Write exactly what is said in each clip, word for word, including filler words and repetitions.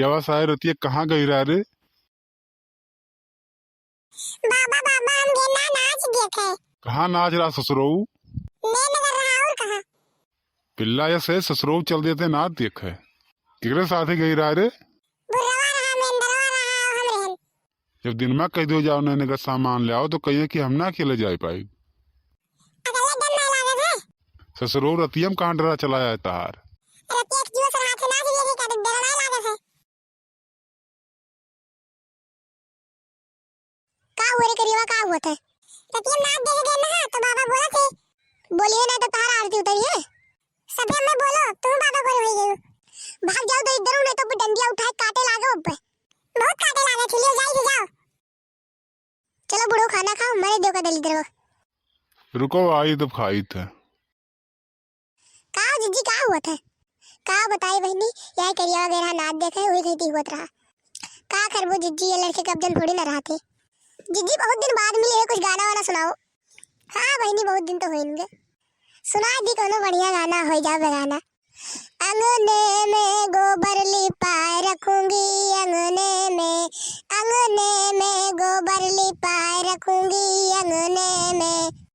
यावा सारे रतिया कहाँ गई रहा रे? बाबा, बाबा, हम गेना नाच देखे। कहाँ नाच रहा ससुरऊ? नैनगर रहा और कहाँ? पिल्ला, ऐसे ससुरऊ चल देते नाच देखे। केकरे साथे गई रहा रे? बुढ़वा रहा, मेंदरवा रहा, हम रहन। जब दिन में कह दियो जाओ नैनगर सामान ले आओ तो कहिए कि हम ना अकेले जाए पाई। अकेले डर ना लागे थे। ससुरऊ रतिया में कहाँ डरा चला जाए तहार? रतिया के जुआ से हाथे नाच देखे का डर ना लागे थे। का हुआ रे करियवा, का हुआ थे? रतिया में नाच देखे गए ना, तो बाबा बोला थे। बोलिए ना तो तहार आरती उतरी है। सबे में बोलो, तू बाबा बोल होई गयो। भाग जाओ तो इधर, नहीं तो डंडिया उठाए काटे लागे ऊपर। बहुत काटे लागे, चलिए जाई के जाओ। चलो बुढ़ो खाना खाओ, मरे देव का दलिद्र। रुको आई तब खाई थे। का हो जिज्जी, का हुआ था? का बताई बहिनी, यही करिया वगैरह नाच देखे, वही खेती हुआ रहा। का करबो जिज्जी, ये लड़के कब जन थोड़ी ना रहते। जिज्जी, बहुत दिन बाद मिले है, कुछ गाना वाना सुनाओ। हाँ बहिनी, बहुत दिन तो होइनगे। सुनाई दी कोनो बढ़िया गाना, होई जाओ बेगाना। अंगने में गोबर लिपाए रखूंगी, अंगने में, अंगने में गोबर लिपाए रखूंगी, अंगने में।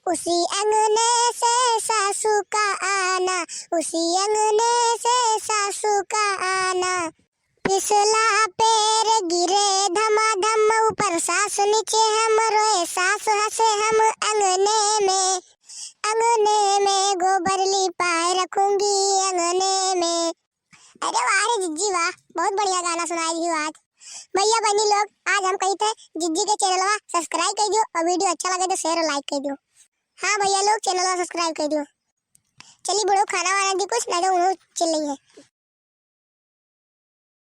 उसी अंगने से सासू का आना, उसी अंगने से सासू का आना। फिसला पैर गिरे धमाधम, ऊपर सास नीचे हम, रोए सास हंसे हम अंगने में। अंगने में गोबर लिपाए रखूंगी अंगने में। अरे वाह रे जिज्जी वाह, बहुत बढ़िया गाना सुनाई दियो आज। भैया बहनी लोग, आज हम कही थे जिज्जी के चैनलवा subscribe कर दियो और video अच्छा लगे तो share और like कर दियो। हाँ भैया लोग, चैनलवा subscribe कर दियो। चलिए बुढ़ो खाना वाना दी कुछ, ना तो उन्हों चिल्लई है।